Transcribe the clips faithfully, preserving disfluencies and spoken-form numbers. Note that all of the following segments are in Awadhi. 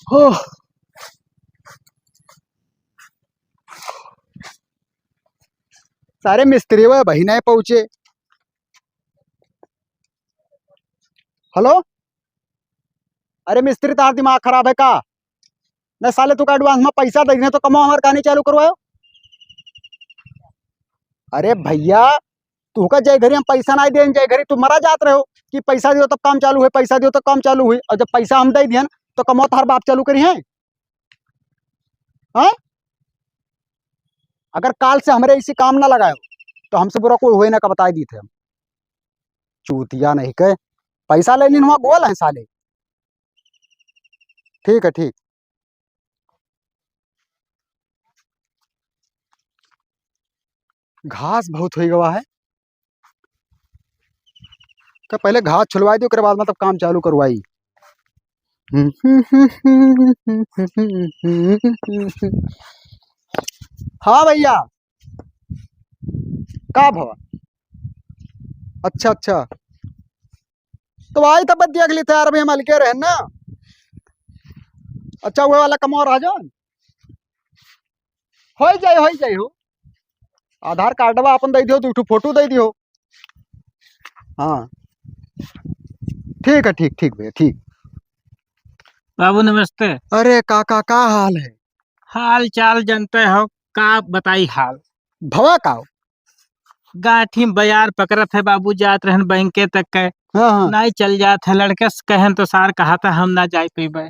हो। सारे मिस्त्री वे वही नहीं पहुंचे। हेलो, अरे मिस्त्री, तार दिमाग खराब है का? नहीं साले, तू का एडवांस में पैसा दे दिए तो कमवा हमार कहानी चालू करवायो। अरे भैया, तू का जय घरी हम पैसा नहीं देन, जय घरी तू मरा जात रहे हो कि पैसा दियो तब काम चालू हुई, पैसा दियो तब काम चालू हुई। और जब पैसा हम दे दियन तो कमवा तोहार बाप चालू करी है। हैं? अगर काल से हमरे इसी काम ना लगायो तो हमसे बुरा कोई होए ना का, बताई दी थे हम। चूतिया नहीं के, पैसा लेने हुआ गोल है साले। ठीक है, ठीक। घास बहुत हो गवा है, तो पहले घास छुलवाई दी, ओकरे बाद मतलब काम चालू करवाई। हाँ भैया, का भवा? अच्छा, अच्छा, तो आई तब देख ली थे यार, अभी हम हल्के रहे ना। अच्छा, वो वाला कमवा रहा जान, हो जाए, हो जाए हो। आधार कार्डवा अपन दे दियो, दो ठो फोटो दे दियो। हाँ, ठीक है, ठीक, ठीक भैया, ठीक। बाबू नमस्ते। अरे काका, का हाल है? हाल चाल जनते हो, का बताई हाल। भवा का हो? गाठी में बयार पकड़त है बाबू, जात रहन बैंके तक के। हाँ, हाँ। नहीं चल जात है, लड़के से कहन तो सार कहा था हम ना जाए पीबे।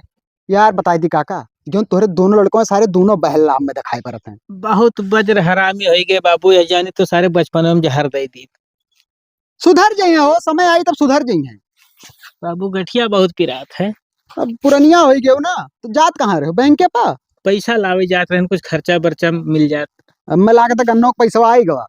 यार बताई दी काका, जो तोहरे दोनों लड़कों में सारे दोनों बहला में दिखाई पड़त हैं। बहुत बज्र हरामी होई गए बाबू, ये जानी तो सारे बचपन में जहर दे दी। सुधर जाइए हो, समय आई तब सुधर जाइए। बाबू गठिया बहुत पिरात है। अब पुरनिया हो गए हो ना, तो जात कहाँ रहे हो? बैंके पा? पैसा लावे जात रहन, कुछ खर्चा बर्चा मिल जात। अब मैं लागत है गन्नो का पैसा आई गवा।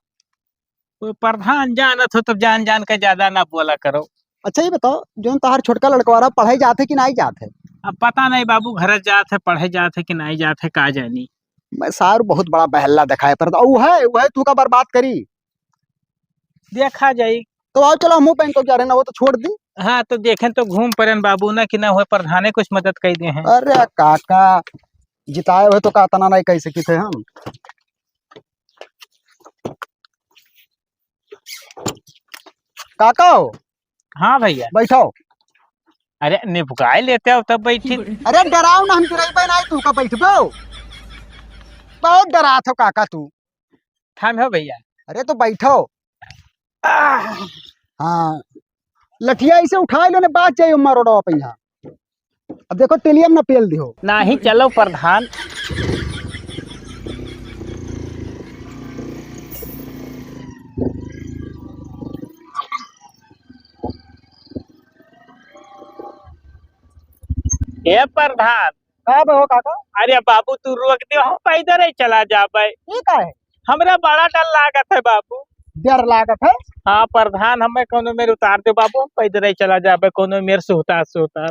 वो प्रधान जानत हो तब जान जान के ज्यादा ना बोला करो। अच्छा ये बताओ, जो तोहार छोटका लड़कवा रहा, पढ़ाई जात है कि नहीं जात है? अब पता नहीं बाबू, घर जात है, पढ़े जात है कि नहीं जात है, का जानी। मैं सार बहुत बड़ा बहल्ला दिखाई पड़त, और वह, वह तू का बर्बाद करी। देखा जाई। तो आओ चलो, हमहू बैंक को जा रहे ना, वो तो छोड़ दी। हाँ, तो देखें तो घूम पड़ेन बाबू ना कि ना हुए, प्रधाने कुछ मदद कर दे हैं। अरे काका, जिताए हुए तो का इतना नहीं कह सकी थे हम। काका हो? हाँ भैया। बैठो। अरे निपुकाए लेते हो तब बैठी। अरे डराओ ना, हम डराई पे ना, तू का बैठबो? बहुत डरात हो काका तू। थाम हो भैया। अरे तो बैठो। आह। हाँ, लठिया इसे उठा लो ने, बात जाइयो मारो डवा पे यहाँ। अब देखो तेलियम ना पेल दिहो। नाही चलो प्रधान। हे प्रधान। का बे हो काका? अरे बाबू तू रोक दे, हम पैदल ही चला जाबे। ई का है? हमरा बड़ा डर लागत है बाबू। डर लागत है? हाँ प्रधान, हमें कोनो मेर उतार दे बाबू, हम पैदल ही चला जाबे, कोनो मेर सुहता सुहता।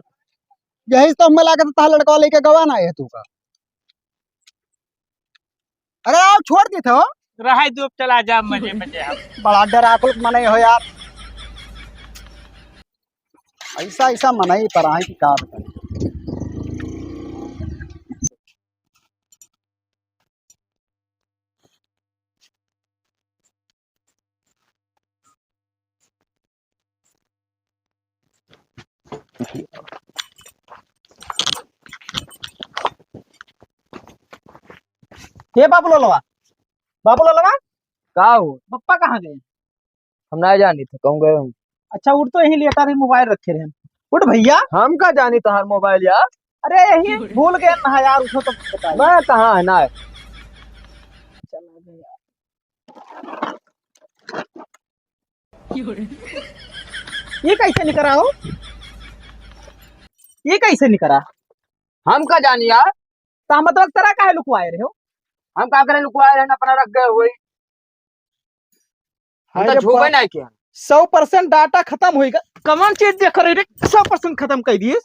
यही तो हमें लागत है, तहार लड़का लेके गवा ना है तू का। अरे आओ, छोड़ देते हो। रहे दो, चला जा मजे मजे हम। बड़ा डराकुल मनई हो यार। ऐसा ऐसा मनई पर आए कि का बताएं। हे बाबू लोलवा, बाबू लोलवा। का हो? पप्पा कहाँ गए? हम ना जानी थे, कहूँ गए हम। अच्छा, उठ तो यहीं लेटा रहे, मोबाइल रखे रहे। उठ भैया। हम का जानी तोहार मोबाइल यार? अरे यही भूल गए ना यार, उठो तो बताइए। मैं कहाँ है ना? चला गया। ये कैसे निकरा हो? ये कैसे निकरा? हम का जानी यार? ता मतलब तेरा काहे लुकवाए रहे हो? हम का करे लुकवाए रहे, अपना रख गए हुए। हम हाय तो रे छुबे बा-, नहीं किया। सौ percent data खत्म होइगा। कौन चीज देख रहे रे? सौ percent खत्म कर दिए।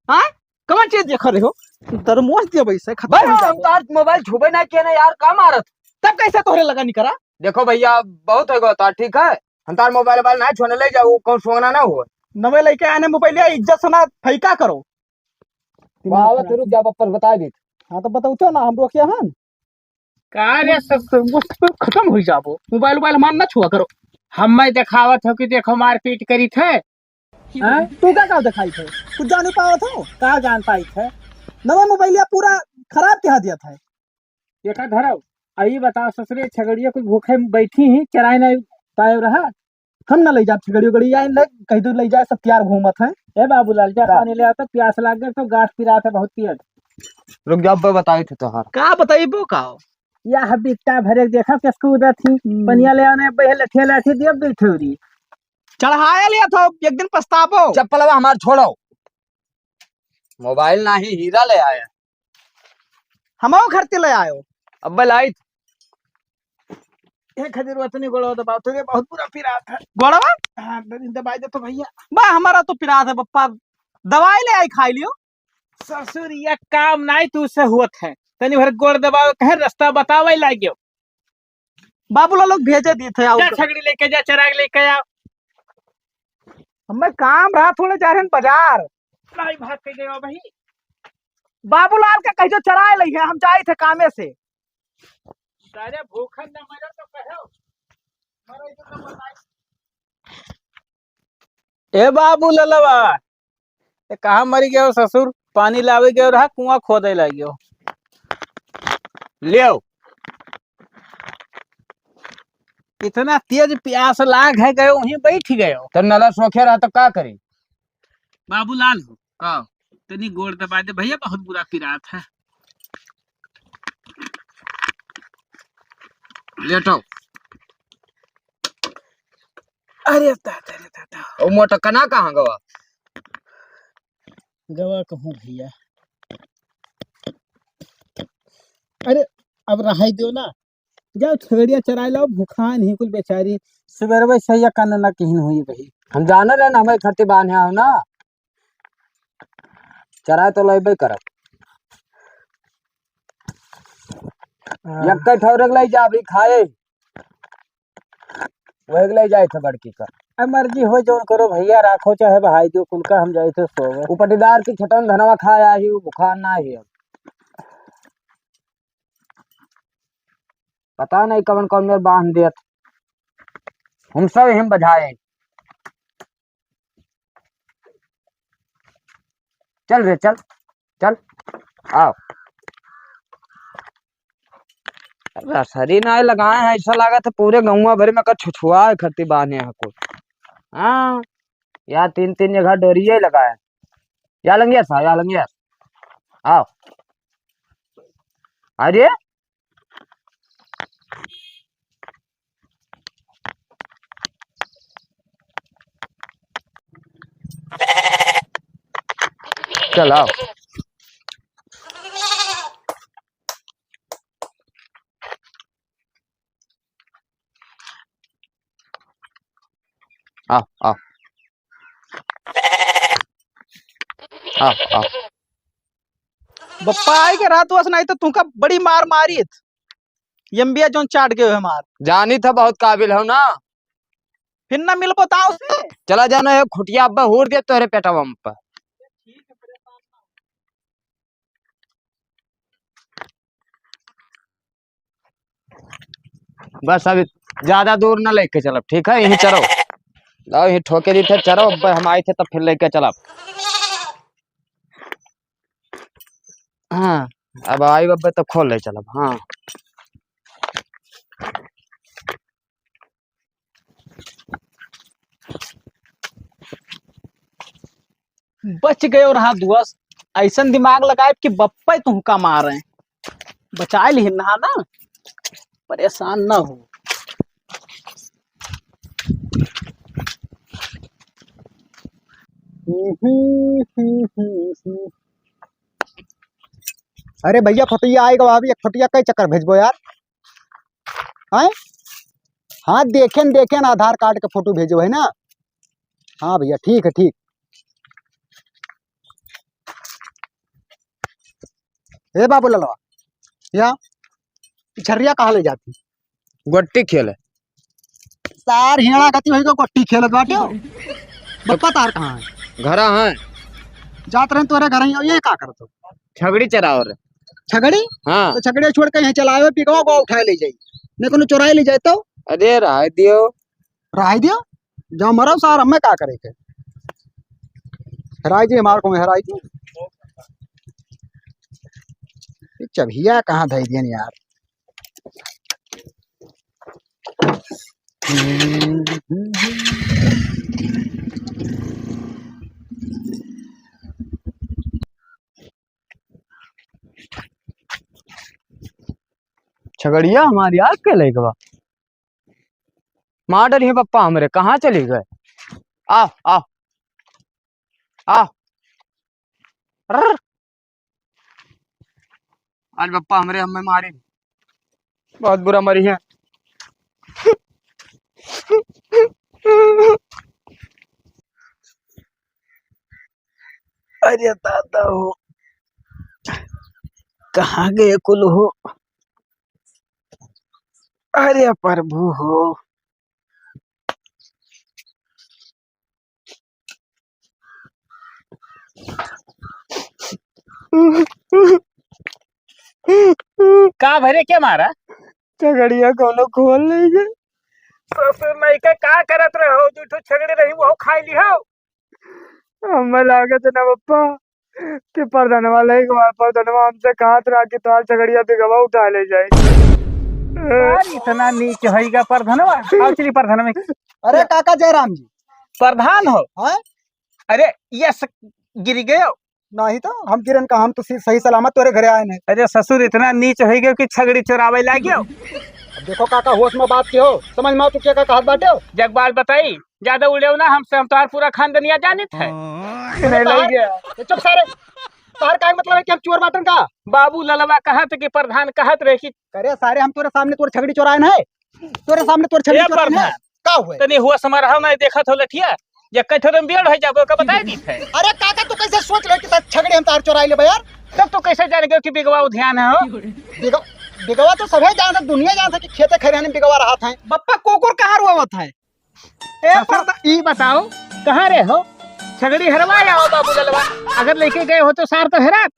हाँ? कौन चीज देख रहे हो? दरमोस दिया वैसे खत्म भाई, हो हम जाएगा। तार मोबाइल छुबे नहीं किया ना यार, का मारत? तब कैसे तोहरे लगा निकरा? देखो भैया, बहुत हो गया तार, ठीक है? हम तार मोबाइल, मोबाइल ना छोड़ने ले जाओ, कौन सोना ना हो। नवे लेके आने मोबाइल या इज्जत से ना फैका करो। कि वो मार आवत है, खराब रुक है। जा, बप्पा से बताइ देत। हाँ, तो बतउते ना, हम रोकिया हन। का रे, सब, सब, वो सब खतम होइ जाबो। मोबाइल, उबाइल हमार ना छुआ करो। हम्मे देखावत हो कि देखो मारपीट करित है। हाँ? तू का, का देखाइत है? कुछ जान ही पावत हो? का जान पाइत है? नवा मोबाइलिया पूरा खराब कहा दिया था। ये का धरव? आ, ई बताओ ससुरे, छगड़िया कुछ भूखे में बैठी ही, चराए ना पाए रहा। हम ना लइ जाब छगड़िया उगड़िया, इन ले कहि दो लइ जाए, सब तैयार घूमत हैं। ए बाबूलाल, जा का? पानी ले आ तो, प्यास लाग गए तो, गांठ पिरात है बहुत पियत। रुक जा, अब्बे बताइत है तोहार। का बताइबो का हो? या बिट्टा भरे देखा किसको उदत ही, हम्म। पनिया ले आने, बहे लठिया लाठी दिया, बैठौरी। चढ़ाया लिया था, एक दिन पछताबो। चप्पलवा हमार छोड़ो। मोबाइल नाही, हीरा ले आया। हमहू घर ते ले आयो। अब्बे लाइत। ए खजूर, वतनी गोड़वा दबाओ तो, ये बहुत बुरा पिरात है। गोड़वा? हाँ, द-, दबाई दे तो भैया। बा, हमारा तो पिरात है बप्पा, दवाई ले आई, खाई लियो। ससुर, ये काम नाही तू से होत है। तनी भर गोड़ दबाओ, कहे रास्ता बतावे लागियो। बाबूलाल लोग भेजे दी थे, आओ जा तो। छगड़ी लेके जा, चराग लेके आ। हमें काम रहा, थोड़े जा रहे हैं बाजार। नहीं भाग के गए हो भाई। बाबूलाल का कहियो चराए लई है, हम जाए थे कामे से। सारे भूखन न मरो तो कहो, मरो तो बताई। ए बाबू ललवा, ए कहाँ मरी गयो ससुर? पानी लावे गयो रहा, कुआं खोदे लाग गयो। लियो। इतना तेज प्यास लाग है, गयो वहीं बैठ गयो। तो नला सोखे रहा तो का करी? बाबूलाल हो। का? तनी गोड़ दबा दे भैया, बहुत बुरा पिरात है। लेटो। अरे दादा रे दादा। ओ मोटकना कहाँ गवा? गवा कहूँ भैया। अरे अब रहाई दो ना, जाओ छगड़िया चराए लाओ, भूखान ही कुल बेचारी। सुबेरवे से या कान ना किहिन हुई बही। हम जाने रहे ना, हमारे खर्चे बांधे आओ ना। चराए तो लइबे करब। हाँ। यक्के ठौरे के लइ जा, अभी खाए। वही के लइ जाए थे बड़की का। अब मर्जी हो जौन करो भैया, राखो चाहे बहाई दो, कुल का हम जाए थे सोवे। उ पटीदार की खेतन धनवा खाए आई, उ भुखान ना ही अब। पता नहीं कवन कवन मेर बांध देत। हम सब हिम बझाए। चल रे, चल, चल, आओ। रसरी नाय लगाए हैं, ऐसा लागत है पूरे गौवा भर में का छुछुआ है खत्ती बांधे हैं कुछ। हाँ, या तीन तीन जगह डोरिये लगाए। या लंगिया सा, या लंगिया सा। आओ। अरे, चल आओ। आओ, आओ। आओ, आओ। बप्पा आई के रात वस नहीं तो तुमका बड़ी मार मारित। यम्बिया जोन चाट गयो है मार। जानी था बहुत काबिल हो ना। फिर ना मिल बताओ से। चला जाना है खुटिया अब्बा हूर दे तोहरे पेटवा में पर। बस अभी ज्यादा दूर न लेके चलब, ठीक है? यहीं चरो। लाओ, यहीं ठोके दी थे, चरो। अब हम आए थे तब फिर लेके चलब। हाँ, अब आई बब्बे तो खोल ले चलब। हाँ। बच गए और हाँ दुआ, ऐसन दिमाग लगाए कि बप्पे तुमका मारे। बचाए लिहिन ना, ना, परेशान ना हो। अरे भैया, फोटोया आएगा अभी, एक फोटोया कई चक्कर भेजबो यार। हैं? हाँ, देखेन, देखेन, आधार कार्ड के फोटो भेजो है ना? हाँ भैया, ठीक है, ठीक। ए बाबू ललवा, या झरिया कहाँ ले जाती? गोट्टी खेले। सार हेड़ा गति होई को गोट्टी खेलत बाटे। बप्पा तार कहाँ है? घरा है। जात रहे तोरे घर ही, ये का करत हो? छगड़ी चराओ रे। छगड़ी? हाँ। तो छगड़ी छोड़ के यहाँ चलावे, बिगवा को उठाए ले जाई, नहीं कोनो चुराए ले जाए तो? अरे रहा दियो। रहा दियो, जाओ मरो सार, हमें का करे के? हराई जी हमार को, हराई जी। ये चबिया कहाँ धई दियन यार? छगड़िया हमारी आग के लइके बा। मार डरिहे पप्पा हमरे, कहाँ चली गए? आ, आ, आ। अर्र। आज पप्पा हमरे हमें मारे, बहुत बुरा मरी है। अरे दादा हो, कहाँ गए कुल हो? अरे प्रभु हो। का भरे के मारा? छगड़िया कौनो खोल नहीं गए। ससुर नहीं के का करत रहो? दू ठो छगड़ी रही, वो खाई ली हो। हमें लागत ना पप्पा कि प्रधानवा लइके बा, प्रधानवा हमसे कहत रहा कि तोहार छगड़िया बिगवा उठा ले जाए। यार, इतना नीच होइगा प्रधानवा। आओ चली प्रधान में। अरे काका जयराम जी। प्रधान हो? हाँ? अरे, ये स-, गिर गयो। नहीं तो हम गिरन का, हम तो सी-, सही सलामत तोरे घरे आए हैं। अरे ससुर, इतना नीच होइगा कि छगड़ी चोरावे लाग्यो। अब देखो काका, होश में बात के हो, समझ में आओ तू क्या का कहत बाटे हो? जग बात बताई, ज्यादा उड़ेव ना हमसे, हम तोहार पूरा खानदनिया जानित है। नहीं लग गया। ये चुप सारे, तोहार का मतलब है कि हम चोर बाटन का? बाबू ललवा कहत कि प्रधान कहत रहे कि अरे सारे, हम तोरे सामने तोर छगड़ी चोराए ना है, तोरे सामने तोर छगड़ी ए चोराए ना है। प्रधान, का हुए? तनी हुआ समारोह में देखत हो लठिया, या कठोर में बेड़ हो जाबो का बताई दी थे। अरे काका, तू कैसे सोच ले कि साथ छगड़ी हम तार चोराई लेबे यार? तब तू कैसे जान गयो कि बिगवा उधियान है हो? बिगवा, बिगवा तो सभे जानत, दुनिया जानत है कि खेते खरिहाने में बिगवा रहत है। बप्पा, कुकुर कहाँ रोवत है? ए, ससुर, परदा- ई बताओ, कहाँ रे हो? छगड़ी हरवा आओ बाबू ललवा, अगर लेके गए हो तो सार तो हेरात।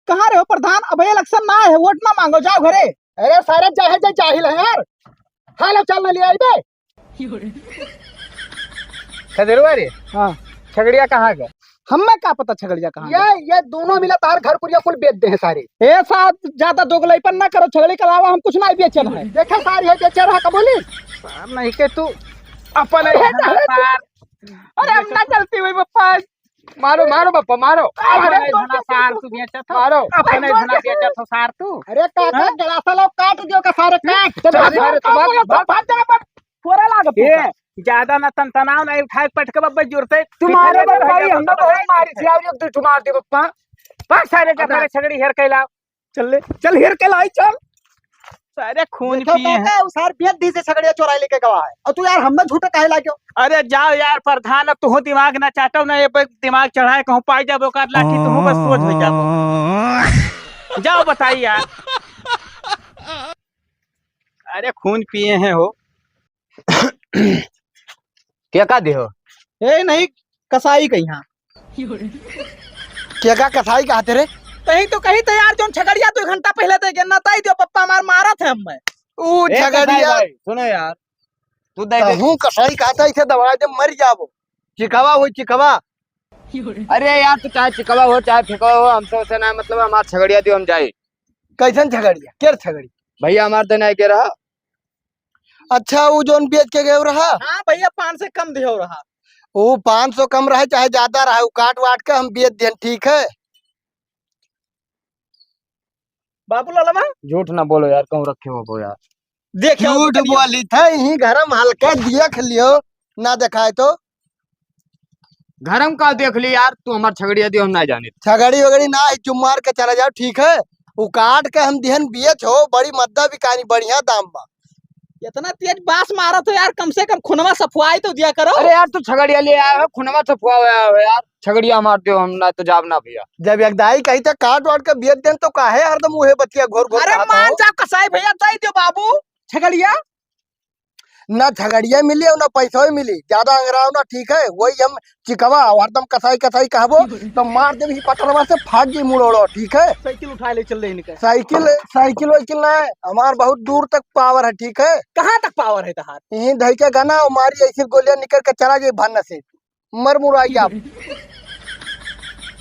कहाँ रे हो प्रधान? अबे election ना है, वोट ना मांगो, जाओ घरे। अरे सारे जाहिल, जा जाहिल है यार। हाल चाल ना ले आई बे। खदेरवा रे। हाँ। छगड़िया कहाँ गए? हमें का पता छगड़िया कहाँ ये, गए? ये दोनों मिला तार घर कुरिया कुल बेच दे हैं सारे। ए साहब, ज्यादा दोगलईपन ना करो, छगड़ी के अलावा हम कुछ नहीं बेचल है। देखे सार, ये बेचे रहा कबूली। सार नहीं के तू अपन अरे, है ना अरे, सार। अरे, हम ना गलती हुई बप्पा। मारो, मारो बप्पा, मारो। अरे, अपने तो धुना सार तू बेचत हो। मारो। अपने धुना बेचत हो सार तू। अरे काका, हाँ? गलासा लो, काट दियो का सारे, काट। चल, चल, अरे, चल, अरे, चल, भाग, चल, भाग। भाग जा, भाग। फोरा लाग ए, ज्यादा ना तन तनाव ना उठाए, पटके बब्बे जुरते। तू मारो पीछे बप्पा, ले हम ना बहुत मारी थी, और एक दो ठो मार दे बप्पा। भाग सारे का अपना सारे छगड़ी हेर के लाओ। चल ले, चल हेर के लाई, चल। सारे खून देखो पिए हैं। काका, उ सार बेच दी से छगड़िया चोराई लेके गवा है। और तू यार, हम ना झूठे काहे लाग्यो? अरे जाओ यार प्रधान, अब तू दिमाग ना चाटो ना, ये पे दिमाग चढ़ाए कहूँ पाई जाबो का लाठी, तू बस सोच हो जाबो। जाओ बताई यार। अरे खून पिए हैं हो। के का दिहो? ए नहीं, कसाई कहीं हाँ। के का कसाई कहते रे? कहीं तो, कहीं तो यार, जोन छगड़िया दो घंटा पहले दे गया, नताई दियो, पप्पा हमार मारत है हमें। ऊ ए, छगड़िया। कसाई भाई, सुनो यार, तू दे दे। कहूँ कसाई कहता, इसे दबा दे, मर जाबो। चिकवा हो, चिकवा। अरे यार, तू चाहे चिकवा हो, चाहे फेंकवा हो, हमसे उसे ना मतलब, हमार छगड़िया दियो, हम जाई। कैसन छगड़िया? केर छगड़ी? भैया, हमार देना है के रहा। अच्छा, ऊ जोन बेच के गयो रहा? हाँ भैया, पाँच सौ कम दियो रहा। ऊ पाँच सौ कम रहे चाहे ज्यादा रहे, ऊ काट वाट के हम बेच देन, ठीक है? बाबू लालवा? झूठ ना बोलो यार, कहूँ रखे हो यार। देख यार, झूठ बोली थे, यहीं घर में हल्का देख लियो, ना देखाए तो। घर में का देख ली यार, तू हमार छगड़िया दियो, हम ना जाने। छगड़ी वगड़ी ना, चुप मार के चला जाओ, ठीक है? उ काट के हम दिहन बेच हो, बड़ी मद्दा बिकानी, बढ़िया दाम बा। इतना तेज बास मारत हो यार, कम से कम खुनवा सफुआई तो दिया करो। अरे यार, तू छगड़िया ले आया हो, खुनवा सफुआ आया हो यार, छगड़िया मार दियो, हम ना तो जाब ना भैया। जब एक दाई कही था काट वाट के बेच देन, तो काहे हरदम उहे बतिया घोर घोर अरे कहत मान हो? जा कसाई भैया, दे दियो बाबू छगड़िया। ना झगड़िया मिली और ना पैसा ही मिली, ज्यादा अंगराव ना, ठीक है? वही हम चिकवा और हरदम कसाई कसाई कहबो तो मार देबी पटरवा से, फाट जी मुड़ोड़ो, ठीक है? साइकिल उठा ले चल रहे इनका। साइकिल, साइकिल वाइकिल ना है, हमार बहुत दूर तक पावर है, ठीक है? कहाँ तक पावर है तहार? यहीं धई के गाना और मारी ऐसी गोलियां निकल के चला जाए भन्न से। मर मुराई आप।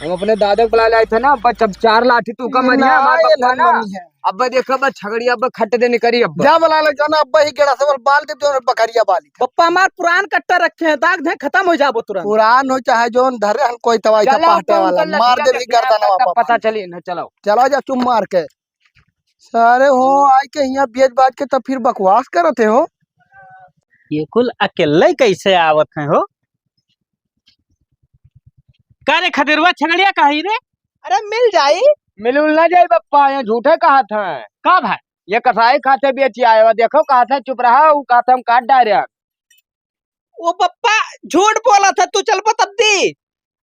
हम अपने दादा को बुला ले आए थे ना, अब्बा जब चार लाठी तू का मरिया, ना, हमार ये बप्पा ना ना। मनी है। अब्बा देखो, अब्बा छगड़ी, अब्बा खट देने करी, अब्बा। जा बुला ले, जाना, अब्बा ही गेड़ा से बोल, बाल दे दो, बकरिया बाली। बप्पा हमार पुरान कट्टा रखे हैं, दाग दे, खत्म हो जाबो तुरंत। पुरान हो चाहे जोन धरे हन, कोई तवाई का चलो, पहटे अपन वाला, कर मार लठिया दे के भी बिना गर्दन पता, वापस। पता चली ना, चलो। चलो जा चुम मार के। सारे हो, आइ के हियाँ बेच बाच के तब फिर बकवास करत है हो। ये कुल अकेले कैसे आवत हैं हो? का रे खदेरवा छगड़िया कही रे? अरे मिल जाई। मिल उल ना जाई बप्पा, ये झूठे कहत हैं। का भाई? ये कसाई खाते बेची आए हो, देखो कहत हैं चुप रहा, वो कहत हैं हम काट डारे हैं। ओ बप्पा, झूठ बोलत है, तू चल बतद्दी।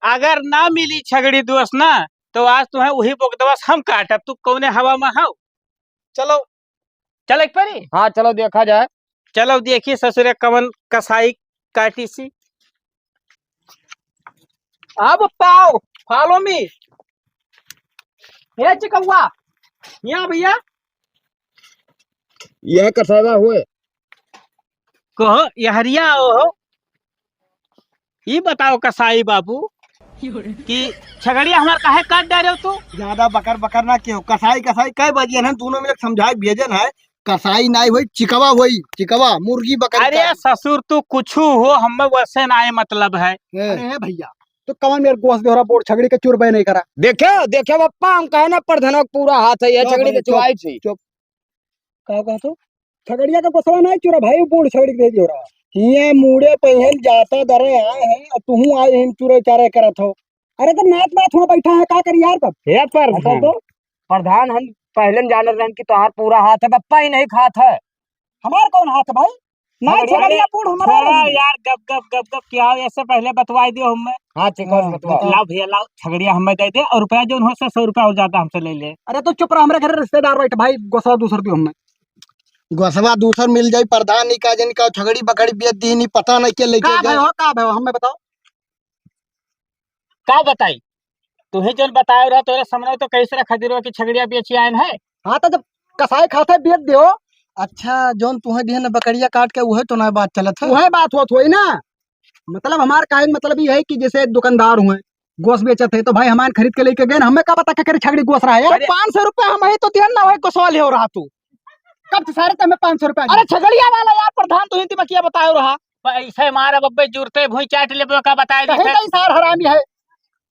अगर ना मिली छगड़ी दोस्त ना, तो आज तुम्हें वही बोकदवस हम काटब। तू कौने हवा में हव? चलो। चल एक परी? हाँ, चलो देखा जाए। चलो देखी ससुरे कवन कसाई काटी सी। आ बप्पा, आओ, follow me। ए चिकौआ, यहाँ भैया। यह कसैवा हुए। कहो, यहरिया आओ हो। ई बताओ कसाई बाबू कि छगड़िया हमार काहे काट डारे हो तू? ज्यादा बकर बकर ना कियो। कसाई, कसाई कै बजियन है, दोनों मिलके समझाए भेजन है। कसाई नाई होई, चिकवा होई, चिकवा, मुर्गी बकरी अरे का। ससुर तू कुछु हो, हमें वैसे नाई मतलब है। ए। अरे भैया, तो कवन मेरे गोस देहरा बोर छगड़ी के चुरबे नहीं करा। देखे, देखे बप्पा, हम कहे ना प्रधानवा के पूरा हाथ है, ये चुप छगड़ी भाई, के चुप, चुआई थी। चुप। का कहत हो? छगड़िया का गोसवा नाई चुरा भाई, बूढ़ छगड़ी के दे दियो रहा। हियाँ मूड़े पहिन जाता दरे आए हैं, और तुहूँ आए हैं चुरे चारे करत हो। अरे तो नात बात हुआ बैठा है, का करी यार तब? हे प्रधान, हटो तो। प्रधान, हम पहले न जानत रहन कि तोहार पूरा हाथ है, बप्पा ही नहीं खात है। हमार कौन हाथ है भाई? ना, अरे, छगड़िया बूढ़ हमारा छोड़ा नहीं। यार, गप, गप, गप, गप, क्या हो, ऐसे पहले बतवाई दियो हमें। हाँ, ठीक है, हाँ, बतवाओ। लाओ भैया, लाओ, छगड़िया हमें दे दे और रुपया जोन हो, सौ, सौ रुपया और ज्यादा हमसे ले ले। अरे, तो चुप रहो, हमरे घर रिश्तेदार बैठे भाई, गोसवा दूसर दियो हमें। गोसवा दूसर मिल जाई, प्रधान नहीं का, जन का छगड़ी बकड़ी बेच दी, नहीं पता नहीं के लेके का गए। भाई हो, का भाई हो, हमें बताओ। का बताई? तुही जौन बताए रहा, तोरे सामने तो कई सारा खदेरवा की छगड़िया बेची आयन है। हाँ, तो जब कसाई खाते बेच दियो। अच्छा, जौन तुहे दिहे न बकरिया काट के, उहे तो ना बात चलत है। उहे बात होत होई ना। मतलब, हमार कहे के मतलब ई है कि जैसे दुकानदार हुए, गोस बेचत है, तो भाई हमार खरीद के लेके गए न, हमें का पता केकरी छगड़ी गोस रहा है। अरे, पाँच सौ रुपया हम ही तो दिहन ना, वही गोसवा ले हो रहा तू। कब से सारे तमे पाँच सौ रुपया अरे, छगड़िया वाला यार, प्रधान, तू ही दिमागिया बताए रहा। पैसे मार बब्बे, जुरते भुई चाट लेबे का बताए दी कहीं थे। कहीं सार हरामी है।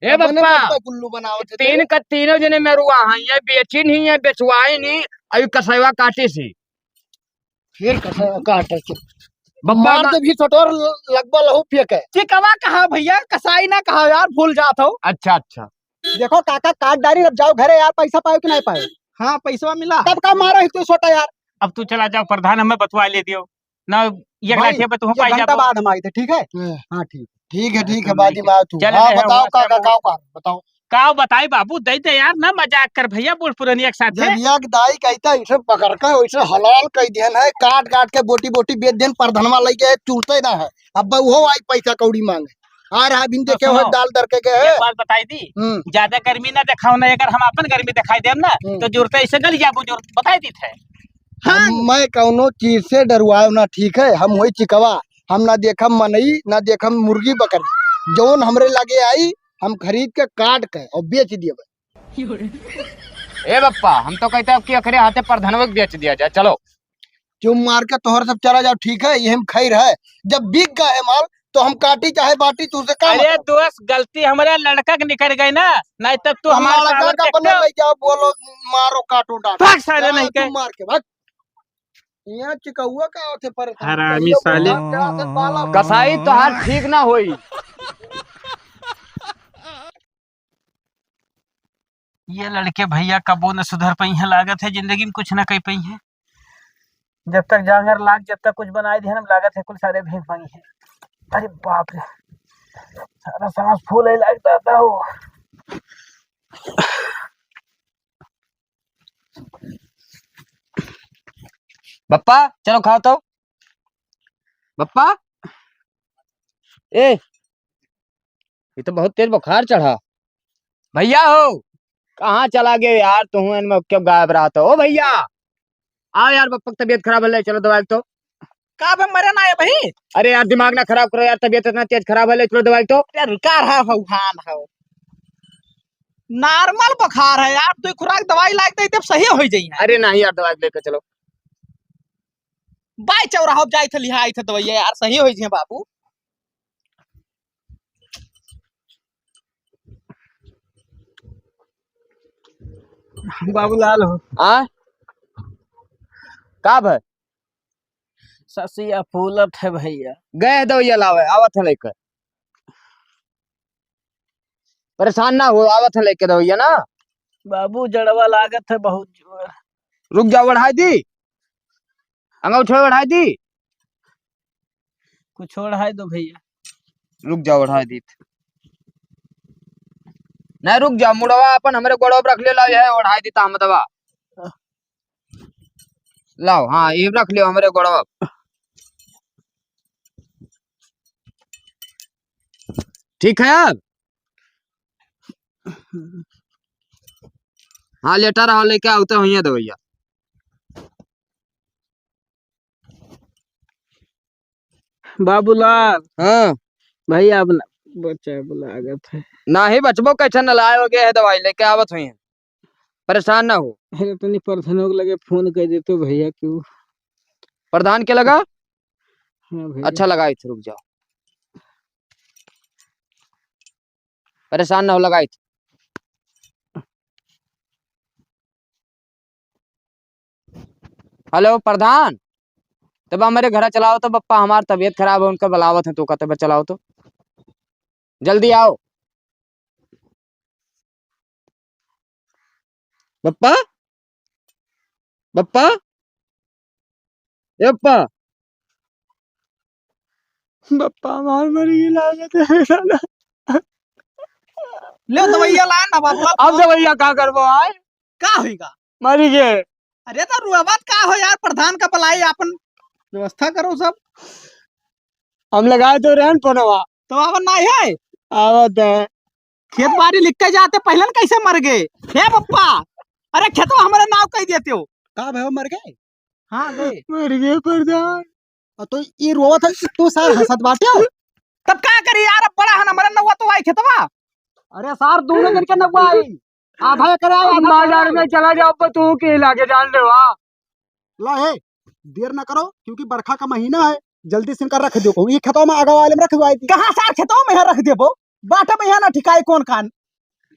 ए बब्बा, बब्बा, गुल्लू बनावत है तीन तेरे। का तीनों जने मेरुआ हैं, ये बेचिन ही, ये बेचवाइन ही, अभी कसैवा काटे से। फिर कसैवा काटे से। बब्बा मार मा- दे भी छोटोर लगबा लहू फेंके। चिकवा कहा भैया, कसाई ना कहा यार, भूल जात हो। अच्छा, अच्छा। देखो काका, काट डारी, अब जाओ घरे यार, पैसा पायो कि नहीं पायो? हाँ, पैसवा मिला। तब का मारो ही तू छोटा यार। अब तू चला जाओ प्रधान, हमें बतवा ले दियो ना, एक भाई, लाठी पे तू एक पाई घंटा जाबो। बाद हम आई थे, ठीक है? हाँ। हाँ, ठीक। ठीक है, ठीक है, बाजी में आओ तू। चल हाँ, रहे हैं, बताओ वहाँ से काका, हम काओ का, बताओ। काओ बताई बाबू, दे दे यार, ना मजाक कर भैया, बूढ़ पुरानी एक साथ जब है। एक दाई कहता है, इसे पकड़ के, वैसे हलाल कह दिहन है, काट काट के बोटी बोटी बेच दिहन, प्रधानवा लइके चूरते ना है। अब वो आई पैसा कौड़ी मांगे। आ रहा बिन देखे तो हुए सुनो, दाल दर के गए। एक बात बताई दी, हम्म। ज्यादा गर्मी ना दिखाओ ना, अगर हम अपन गर्मी दिखाई देम ना, हम्म। तो जुरते ऐसे गल जाबो, जुर बताई दी थे। हाँ। हम, मैं कौनो चीज से डरुआव ना, ठीक है, हम होई चिकवा, हम ना देखम मनई, ना देखम मुर्गी बकरी, जौन हमरे लगे आई, हम खरीद के काट के और बेच दिए। ए बप्पा, हम तो कहते हैं कि एकरे हाथे प्रधानवे के बेच दिया जाए, चलो। चुप मार के तोहर सब चला जाओ, ठीक है, ये हम खाई रहे। जब बिक गए है माल, तो हम काटी चाहे बाटी, तुझसे का अरे मतलब? दोस्त, गलती हमारे लड़का के निकल गई ना, नहीं तब तू तो हमारे लड़का पावर का देखते अपने हो। ले जाओ, बोलो, मारो, काटो, डांटो। भाग साले चला नहीं चुप के। मार के, भाग। यहाँ चिकौआ का होते पर हरामी साले। कसाई तोहार ठीक ना होई। ये लड़के भैया कबो न सुधर पइहें, लागत है जिंदगी में कुछ न कर पइहें। जब तक जांगर लाग, जब तक कुछ बनाए दिहन, लागत है कुल सारे भीख मांगी है। अरे बाप रे, सारा सांस फूले लाग दादा हो। बप्पा, चलो खाओ तो। बप्पा, ए, ये तो बहुत तेज बुखार चढ़ा। भैया हो, कहाँ चला गए यार, तुम इनमें क्यों गायब रहा था? ओ भैया, आओ यार, बप्पा की तबीयत खराब है, ले चलो दवाई तो। का बे, मरे ना है भाई? अरे यार, दिमाग ना खराब करो यार, तबीयत इतना तेज खराब है, ले चलो दवाई तो। यार, का रहा हो, हाल हो? Normal बुखार है यार, तू खुराक दवाई लाग दे, तब सही हो जाई है। अरे नहीं यार, दवाई लेके चलो। बाई चौराहा जाई थे, लिहा आई थे दवाइया यार, सही हो जाई बाबू। बाबूलाल हो। आ? का भय? ससिया फूलत है भैया। गए दवाइया लावे, आवत है लेकर। परेशान ना हो, आवत है लेके दवाइया ना। बाबू, जड़वा लागत है बहुत जोर। रुक जाओ, ओढ़ाई दी, अंगूठे ओढ़ाई दी। कुछ ओढ़ाई दो भैया। रुक जाओ, ओढ़ाई दी। नहीं, रुक जाओ, मुड़वा अपन हमरे गोड़वा पर रख ले, लाओ, यह ओढ़ाई दी, ताम दवा। लाओ, हाँ, ये रख लियो हमरे गोड़वा। ठीक है अब? हाँ, लेटा रहो, लेके आवते होइए दवाइया। बाबूलाल। हाँ। भैया, अपना बच्चा बुलागत है। नाही बचबो, कैसे नलाय हो गया है, दवाई लेके आवत होइए। परेशान ना हो। अरे, तनी प्रधानों के लगे फोन कर देते भैया, क्यों? प्रधान के लगा? हाँ भैया। अच्छा लगा, इधर रुक जाओ, परेशान ना हो, लगा इधर। हेलो प्रधान, तब हमरे घरा चलाओ तो बप्पा, हमार तबीयत खराब है, उनका बुलावत है, तो कहते बस चलाओ तो, जल्दी आओ। बप्पा, बप्पा, ए बप्पा। बप्पा हमार मर गई लागत है दादा। ले दवाइया लाए ना बाबू। अब दवाइया का करबो आए? का होइगा? मरी गे। अरे तो रुआवत का हो यार, प्रधान का बुलाई, आपन व्यवस्था करो सब। हम लगाए तो रहन फोनवा। तो आवत ना है? आवत है। खेत बाड़ी लिख के जाते पहले न कैसे मर गए? हे पप्पा, अरे खेतवा हमारे नाव कह देते हो। का भयो, मर गए? हाँ गए। मर गए प्रधान। आ तो ये रोवत है कि तू सार हंसत बाटे हो। तब का करी यार, अब बड़ा है ना, मरन नौवा तो आई खेतवा। अरे सार, दोनों जन के नौवा आई। आधा एकरे आए, आधा बाजार में चला जाओ, पर तू के लागे जान ले वा। ला हे, देर ना करो, क्योंकि बरखा का महीना है, जल्दी से इनका रख दो। ये खेतवा में आगा वाले में रख दो, आई थी। कहाँ सार खेतवा में है रख देबो? बाटा में यहाँ ना ठिकाई कौन कान?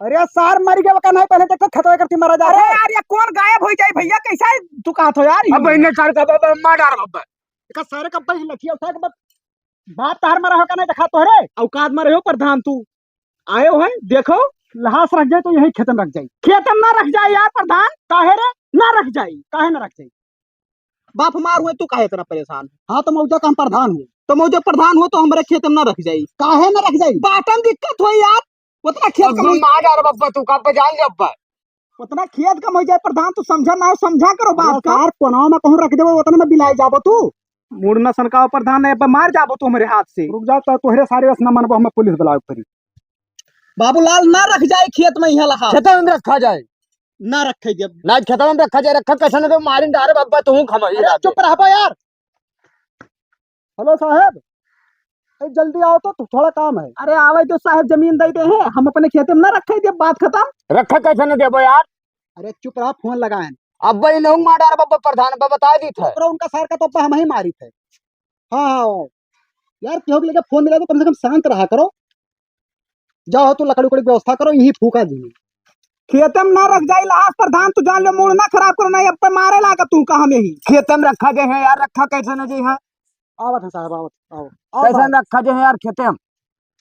अरे सार मर गया का नहीं, पहले देखो खेतवा करती मरा जा अरे रहा है। यार, ये कौन गायब हो जाए भैया, कैसा है तू कहा थो यार? अब इन्हें सार का बाबा मार डाल बाबा। देखा सारे का भाई लठिया उठा के बस बाप तार मरा हो का नहीं देखा तोहरे औकात में रहो प्रधान तू। आयो है, देखो, लहास रख जाए तो यही खेतन रख जाए। खेतन ना रख जाए यार प्रधान। काहे रे? ना रख जाए। काहे ना रख जाए? बाप हमार हुए, तू काहे इतना परेशान है? हाँ, तो मौजा का हम प्रधान हुए। तो मौजा प्रधान हो तो हमरे खेतन ना रख जाए। काहे ना रख जाए? बाटन दिक्कत हो यार। उतना खेत अब कम हम आ जा रहा बब्बा, तू का बजान ले अब्बा। उतना खेत कम हो जाए प्रधान, तू समझा ना हो, समझा करो बात अरे का। सार, कोनावा में कहूँ रख देबो, उतने में बिलाई जाबो तू। मूड़ ना सनकाओ प्रधान, नहीं, अब मार जाबो तू हमरे हाथ से। रुक जाओ, तो तोहरे सारे वस न मनबो, हमें पुलिस बुलावे पड़ी। बाबूलाल, ना रख जाए खेत में, यहाँ लहा। खेतवा में रखा जाए। ना रखे जब। ना खेतवा में रखा जाए, रखा कैसे ना दे, मारिन डारे बब्बा, तू खमही अरे, रात चुप में। रहबो यार। हेलो साहब, ए, जल्दी आओ तो, थो-, थोड़ा काम है। अरे आवे तो साहब, जमीन दे दे हैं, हम अपने खेते में ना रखे दे, बात खत्म। रखे कैसे ना देबो यार? अरे चुप रहा, फोन लगाएन। अब भाई लोग मार डार बब्बा प्रधान बब्बा बता दी थे। चुप रहो, उनका सार का तो अब्बा हम ही मारी थे। हाँ, हाँ, हाँ। यार, केहू के लगे फोन मिला तो कम से कम शांत रहा करो। जाओ, तू लकड़ी उकड़ी की व्यवस्था करो, यहीं फूका जी। खेतम ना रख जाई लाश प्रधान, तू जान ले, मूड़ ना खराब करो, नहीं अब पे मारे लागा तू कहाँ में ही। खेतम रखा जे है यार, रखा कैसे ना जे है? आवत है साहब, आवत, आवत, आवत, कैसे आवत। रखा जे है यार खेतम?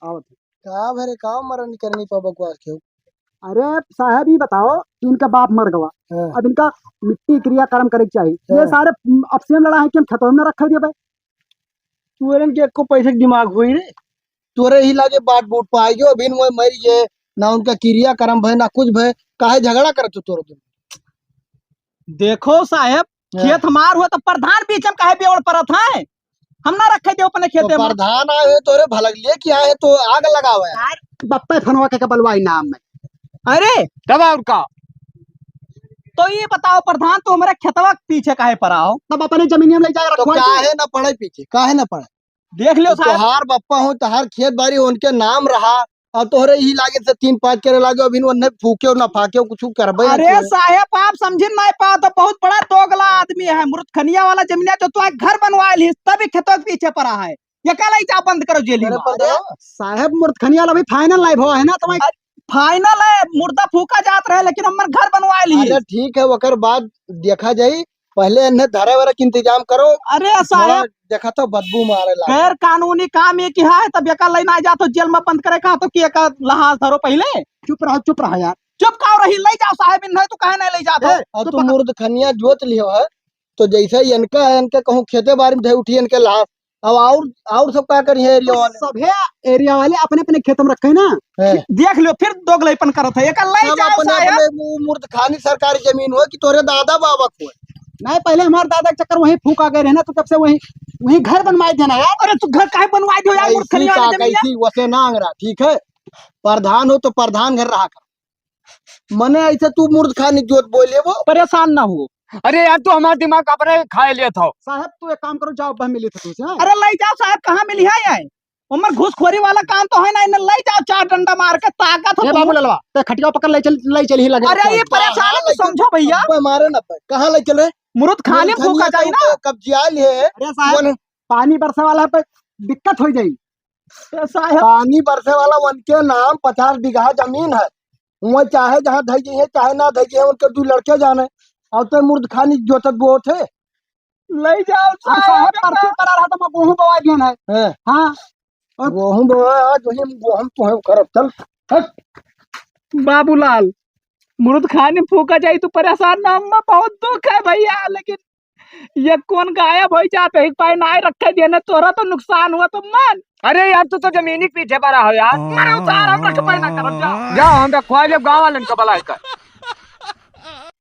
आवत है। का भरे, का मरनी करनी पा बकवास क्यों? अरे साहब, ये बताओ, इनका बाप मर गवा, हाँ। अब इनका मिट्टी क्रियाकर्म करे के चाहिए। ये हाँ। सारे, उम, अब सेम लड़ा है कि हम खेतवा में ना रखे दिए भाई। तोरन के एको पैसे के दिमाग होई रे? तोरे ही लागे बाट बूट पाई जो अभी वो मर गए, ना उनका क्रियाकर्म भय, ना कुछ भय, काहे झगड़ा करत हो तोर दिन? देखो साहेब, हाँ। खेत हमार हुआ तो प्रधान बीच में काहे बेवड़ परत है? हम ना रखे देउ अपने तो खेते में। प्रधान आए हैं तोरे भलक लिए कि आए हैं तो आग लगावे। यार, बप्पे फनवा के, के बलवाई नाम में। अरे, तब और का? तो ये बताओ प्रधान, तू हमारे खेतवा के पीछे काहे पड़ा हो? तब अपने जमीनिया में ले जाके तो रखवा दे। काहे ना पड़े पीछे, काहे ना पड़े? देख लो तो साहब। तोहार बप्पा हो, तोहार खेत बारी उनके नाम रहा, और तोहरे ही लागे से तीन पाँच करे लागे, अभी उन्हें फूके ना फाके, कुछ करबे ना अरे करे। साहेब, आप समझिन नाहीं पाओ, तो बहुत बड़ा दोगला आदमी है। मुर्दखनिया वाला जमीनिया जो तू घर बनवा ली, तभी खेतों के पीछे पड़ा है। ये का लई जा, बंद करो जेली अरे में। पर अरे दया। साहेब, मुर्दखनिया वाला भी final नाहीं भवा है ना, तो वहीं अरे, final है, मुर्दा फूका जात रहे, लेकिन हमर घर बनवा ली। अरे ठीक है, ओकर बाद देखा जाई, पहले इन्हें धरे वरे के इंतजाम करो। अरे साहेब, थोड़ा देखा तो बदबू मारे लागे। गैर कानूनी काम ये किहा है, तब एका लई ना जात हो जेल में बंद करे, कहा तो कि एका लहास धरो पहले। चुप रहो, चुप रहो यार। चुप काओ रही, लई जाओ साहेब, इन्हें तो काहे नहीं लई जात हो? ए, और चुप तू रहो। मुर्दखनिया जोत लियो है, तो जैसे इनका, इनके कहूँ खेते बारी में धे उठी इनके लहास, अब और, और सब का करी है area वाले? सभे area वाले अपने अपने खेत में रखे ना। हैं। देख लो, फिर दोगलईपन करत है। एका लई सब जाओ अपने साहेब। अपने वो मुर्दखानी सरकारी जमीन हो कि तोरे दादा बाबा को है? नहीं, पहले हमारे दादा के चक्कर वहीं फूका गए रहे ना, तो तब से वहीं, वहीं घर बनवाए देना यार। अरे तू घर काहे बनवाए दियो यार, ऐसी मुर्दखनिया का वाली जमीन है। कैसी वसे ना अंगरा, ठीक है? प्रधान हो तो प्रधान घर रहा कर। मने ऐसे तू मुर्दखानी जोत बोले वो। परेशान ना हो। अरे यार, तू हमार दिमाग अपने खाए लेत हो। साहेब, तू एक काम करो, जाओ, अब हम मिली थे तुझसे, हाँ? अरे लई जाओ साहेब, कहाँ मिली है ये? उमर घूसखोरी वाला काम तो है ना, इन्हें लई जाओ चार डंडा मार के, ताकत हो ए तुम। बाबू ललवा, ते खटिया पकड़ लई चल, लई चल ही लगे अरे रखो। ये परेशान कहाँ है, लई चल? समझो भैया। अबे मारे ना पे, कहाँ लई चले? मुर्दखानी मुर्दखानी फूका जाई ना। तो कब्जिया ले है। अरे साहेब, बोले। पानी बरसे वाला है, पे दिक्कत हो जाई। ए साहेब। पानी बरसे वाला उनके नाम पचास बीघा जमीन है, वहाँ चाहे जहाँ धई जइहे, चाहे ना धई जइहे, उनके दू लड़के जाने। और तो मुर्दखानी जोतत बोत है। लई जाओ अब साहेब, साहेब, परसों पड़ा रहा तो मैं गेहूं बोवा दिया ना। हैं। हाँ। और गेहूं बोवा, आज वही हम गेहूं तो है करब, चल। हट। बाबूलाल, मुर्दखानी फूका जाई, तू परेशान ना, हमें बहुत दुख है भैया, लेकिन ये कौन गायब हो जात है, एक पाए ना रखे देने, तोरा तो नुकसान हुआ तो मन। अरे यार, तू तो जमीनी के पीछे पड़ा हो यार। मरे उतार, हम रख पाए ना करब, जा। जा, हम रखवा लेब गाँव वालन का बलाय कर।